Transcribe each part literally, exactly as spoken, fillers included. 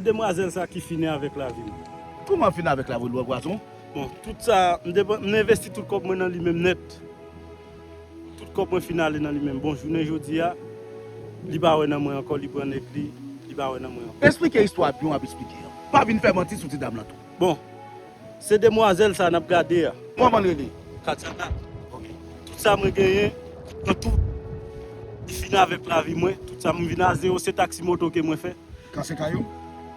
Demwazèl sa ki fini avèk lavi m. Kouman fini avèk lavi w, Pwazon? Bon, tout sa, m depan-, m envesti tout kòb mwen nan li menm nèt. Tout kòb mwen fin ale nan li menm. Bon, jounen jodi a, li pa wè nan mwen ankò, li pran nèg li, li pa wè nan mwen ankò. Esplike istwa byen w ap esplike an. Pa vin fè manti sou ti dam lan tou. Bon, se demwazèl sa n ap gade a. Kòman l rele? Katiana. Ok. Tout sa mwen genyen, nan tout, li fin avèk lavi mwen. Tout sa mwen vin a zewo, se taksi moto ke mwen fè. Kase kay ou?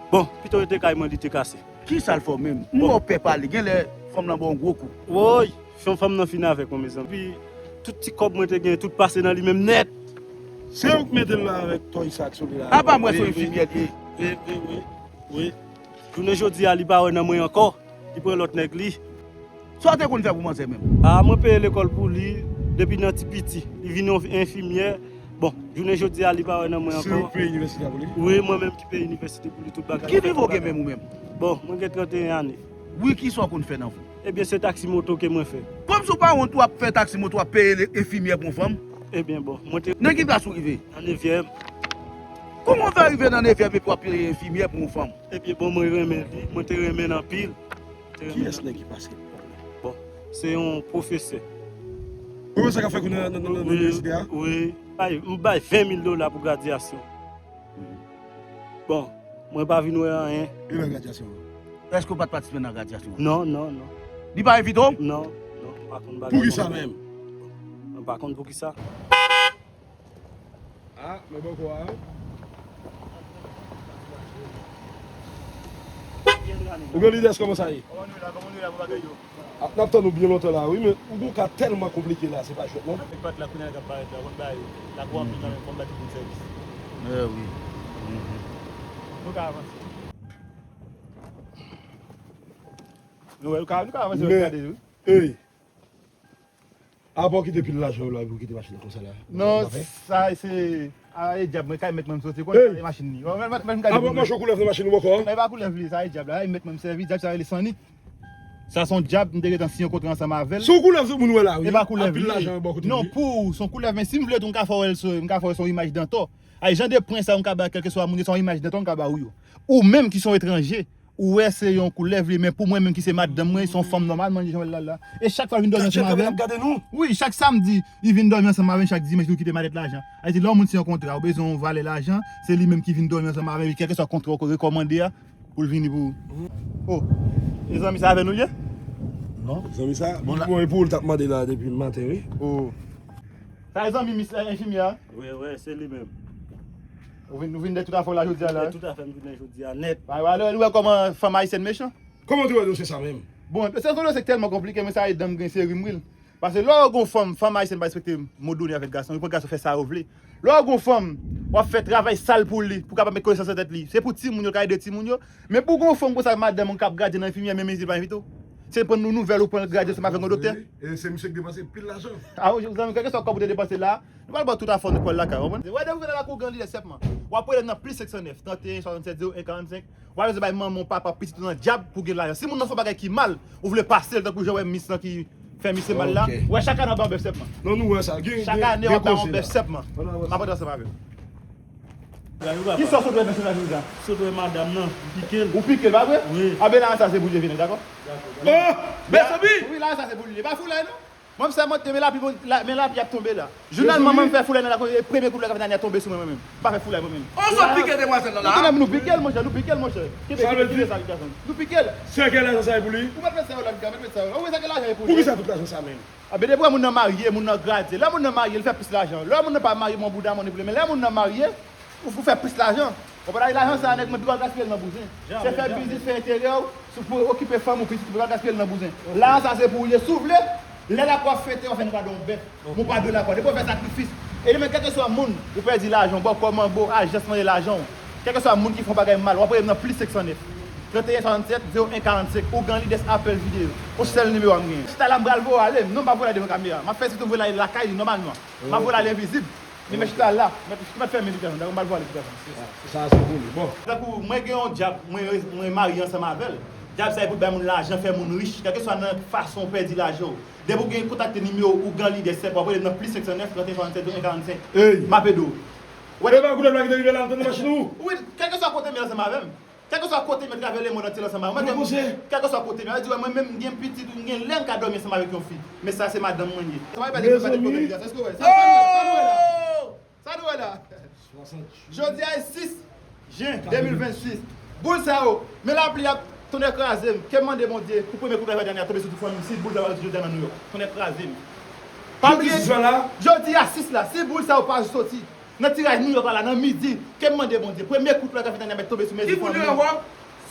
Bon, pito yo te kay mwen, li te kase. Kisa l fè w menm? M wè w pè pale, genlè fanm lan ba w yon gwo kou. Woy, fanm, fanm nan fin avèk mwen, mezanmi. Epi, tout ti kòb mwen te genyen, tout pase nan li menm nèt. Se ou k mete l la avèk tòy sa k sou li la. Apa m wè se yon enfimyè li ye. Wi, wi, wi, wi. Jounen jodi a, li pa wè nan mwen ankò. Li pran lòt nèg li. Sa w te konn fè pou manzè menm? A, mwen peye lekòl pou li depi nan ti piti. Li vin yon enfimyè. Bon, jounen jodi a, li pa wè nan mwen ankò. Se ou k peye inivèsite a pou li? Wi, mwen menm ki peye inivèsite pou li, tout bagay. Ki nivo w gen menm ou menm? Bon, mwen gen trannteyen ane. Wi, kisa w konn fè nan vi w? Ebyen, se taksi moto ke mwen fè. Kòmsi w pa wont w ap fè taksi moto, w ap peye le-, enfimyè pou yon fanm? Ebyen, bon, mwen te... Nan ki plas ou rive? Nan nevyèm. Kòman w fè rive nan nevyèm epi w ap peye enfimyè pou yon fanm? Ebyen, bon, mwen renmen li, mwen te renmen l anpil. Kiyès nèg ki pase? Bon, se yon pwofesè. Pwofesè k ap fè kou nan, nan, nan, nan inivèsite a? Wi, bay, m bay ven mil dola pou gradyasyon. Bon, mwen pa vin wè anyen. E lè gradyasyon an? Èske w pa t patisipe nan gradyasyon an? Non, non, non. Li pa envite w? Non, non, m pa konn bagay. Poukisa menm? Mwen pa konn poukisa. Ah, men bòkò a, wi. Ou gen lidè kòman sa ye? Kòman nou ye la, kòman nou ye la pou bagay yo? Ah, n ap tann ou byen lontan la, wi, men ou gon ka tèlman konplike la, se pa jwèt, non. Avèk pat la, kounye a l ap parèt la, konn bay lakou anpil kanmenm, fò m bay tout moun sèvis. Eh, wi. Nou ka avanse. Nou wè, nou ka, nou ka avanse, men, gade, wi. Ey. Apa w kite pil lajan yo la epi w kite machin nan konsa la? Non, sa se, a, e dyab mwen, kay mèt mwen m soti, konn sa e machin li. Mwen, mwen, mwen, mwen, gade. Apa w mache koulèv nan machin ou bòkò a? Non, e pa koulèv li, sa e dyab la, e mèt mwen m sèvi, dyab sa rele Sannik. Sa se yon dyab, m te gentan siyen yon kontra ansanm avè l. Se yon koulèv tout moun wè la, wi. E pa koulèv li. Anpil lajan bò kote li. Non, pou ou, se yon koulèv, men si m vle tou, m ka fè w wè l, m ka fè w wè se yon imaj dantò. Ay, jan de pwen sa yo m ka ba, kèlkeswa moun yo, se yon imaj dantò m ka ba ou yo. Ou menm ki se yon etranje, ou wè se yon koulèv li, men pou mwen menm ki se madanm mwen, se yon fanm nòmalman, jan w wè l la la. E chak fwa l vin dòmi ansanm avè m. Wi, chak samdi, li vin dòmi ansanm avè m, chak dimanch, nou kite malèt lajan. Sa vle di, lè yon moun siyen yon kontra, ou bezwen yon valè lajan, se li menm ki vin dòmi ansanm avè m, kèlkeswa kontra ou rekòmande a, pou l vini pou ou. Oh, e zanmi sa avè nou l ye? Non. Zanmi sa, bon, e pou ou l t ap mande la depi maten, wi. Oh. Sa e zanmi mis, eh, enfimyè a? Wi, wi, se li menm. Ou vin, ou vin dèyè tout afè w la jodi a la? Dèyè tout afè m vin la jodi a nèt. Ba, ba, lè, lè w wè kòman fanm ayisyèn mechan? Kòman w te wè dosye sa menm? Bon, se yon dosye ki tèlman konplike, men sa e dan m gen seri m wi. Paske lè w gon fanm, fanm ayisyèn pa respekte mo done avèk gason, yo pran gason fè sa yo vle. Lè w gon fanm, w ap fè travay sal pou li, pou kapab met konesans nan tèt li. Se pou timoun yo, l ka ede timoun yo. Men pou gon fanm konsa, madanm ou k ap gade nan enfimyè, menm mezi l pa envite w. Se pran nou nouvèl, ou pran l gade ansanm avèk yon doktè. E se misye k depanse pil lajan. A wi, zanmi, kèlkeswa kòb ou te depanse la, nou pral ba w tout afè w nan kò l lakay, w konprann? Wè, depi w vin nan lakou Gran Lidè sèlman, w ap rele nan plis senk san nèf, trannteyen swasannsèt zewo en karannsenk. W ap bezwen bay manman w, papa w, pitit ou nan dyab pou w gen lajan. Si moun nan fè yon bagay ki mal, ou vle pase l tankou jan w wè mis lan ki fè misye mal la. Ok. Wè, chak ane w ap ba yon bèf sèlman. Non, nou wè sa. Gen, gen, gen koze la. Chak ane w ap ba yon bèf sèlman. M ap antre ansanm avè w. Ki sòs ou dwe nan sou la? Sòs dwe madanm nan, m pike l. Ou pike l, pa vre? Wi. A ben, lajan sa se pou li vini, dakò? Dakò. Oh! Mezanmi! Wi, lajan sa se pou li. E pa foulay, non. Mwen, m sèmante, men lapli, bon, la, men lapli ap tonbe la. Jounal manman m fè foulay nan lakou, e premye koulè k ap vini a tonbe sou mwen, mwen menm. M pa fè foulay, mwen menm. On sòt pike demwazèl lan la. Nou konnen nou pike l, monchè, nou pike l, monchè. Kenbe, kenbe, kenbe sa, Wilkerson. Nou pike l. Sèkèy lajan sa e pou li? Ou mèt met sa yo la, Wilker, mèt, met sa yo la. Ou wè sèkèy lajan e pou li? Poukisa tout lajan sa menm? A ben, depi moun nan marye, moun nan gradye. Lè moun nan marye, li fè plis lajan. Lè moun nan pa marye, bon, bouda moun pou li. Men lè moun nan marye, ou, ou fè plis lajan. Ou pa ta lajan sa, nèg, mwen pi pa gaspiye l nan bouzen. Se fè biznis, fè enterè w, si w pou okipe fanmi w, pitit ou, pi pa gaspiye l nan bouzen. Lajan sa se pou ou ye. Si w vle, lè lakou ap fete, w ap fè nou kado yon bèf. Yon kado lakou. Depi w fè sakrifis. E li menm, kèlkeswa moun, ou pèdi lajan w, bòkò, manbo, ajans mande lajan w. Kèlkeswa moun ki fè yon bagay mal, w ap rele m nan plis senk san nèf, trannteyen swasannsèt, zewo en karannsenk, Ougan Leaders apèl videyo. Yon sèl nimewo a m genyen. Chita la, m pral voye ale. Non, m pa voye ale devan kamera. M ap fè sitou voye ale lakay li nòmalman. M ap voye ale envizib. Men mèt chita la, mèt, mèt fèmen Wilkerson, dakò, m pral vwale Wilkerson. Sa, se pou li. Bon. Tankou mwen gen yon dyab, mwen, mwen marye ansanm avè l. Dyab sa e pou l bay moun lajan, fè moun rich, kèlkeswa nan fason w pèdi lajan w. Depi w gen kontakte nimewo Ougan Leaders sèlman, w ap rele m nan plis senk san nèf, trannteyen swasannsèt, zewo en karannsenk. Ey! M ap ede w. Wè, e pa koulèv la ki te rive la, l te nan machin ou? Wi, kèlkeswa kote m ye ansanm avè m. Kèlkeswa kote m ye atravè lemonn antye ansanm avè w. Mwen menm, kèlkeswa kote m ye, sa vle di, wè, mwen menm, m gen pitit, m gen lè m ka dòmi ansanm avè yon fi. Men sa se madanm mwen ye. Mezanmi. Èske w wè sa? Sa nou wè la? Sa nou wè la? Jodi a e sis jen de mil vennsis. Boul sa yo, men lapli ap tonnè kraze m. Ke m mande Bondye pou premye kout la fè dènye a tonbe sou tout fanmi m. Si boul sa yo jodi a nan Nouyòk, tonnè kraze m. Pa bliye, jodi a sis la, si boul sa yo pa soti nan tiraj Nouyòk la, la nan midi, ke m mande Bondye premye kout la ka fè dènye a mèt tonbe sou mezi fanmi m.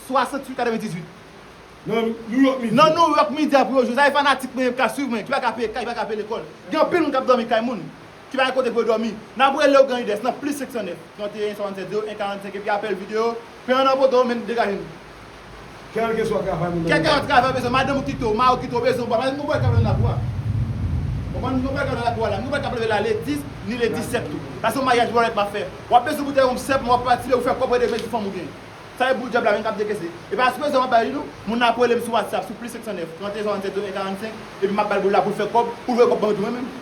Swasanntuit katrevendizuit. Nan Nouyòk midi. Nan Nouyòk midi apre yo jwe. Sa e fanatik mwen k ap swiv mwen, ki pa ka peye kay, ki pa ka peye lekòl. Gen anpil moun k ap dòmi kay moun, ki pa gen kote pou yo dòmi. N ap rele w Granlides nan plis senk san nèf, tranteyen, swasannsèt, zewo en, karannsenk, epi apèl videyo, pran nan poto, men degaje nou. Kèlkeswa travay moun nan. Kèlkeswa travay, bezwen madanm ou kite w, mari w kite w, bezwen w pa, pa gen yon bòy k ap leve nan lakou a. Konprann? Yon bòy k ap leve nan lakou a la, yon bòy k ap leve la le dis, ni le disèt tou. Sa se yon maryaj wòlèt m ap fè. W ap bezwen boutèy yon sèp, w ap patisipe, ou fè kòb pou ede mezi fanm ou gen. Sa e boul djab la menm k ap dekese. E pa sipozè m ap bay li non. Moun nan ap rele m sou WhatsApp, sou plis senk san nèf, tranteyen swasannsèt zewo en karannsenk, epi m ap ba l boul la pou l fè kòb, pou l voye kòb ban mwen tou mwen menm.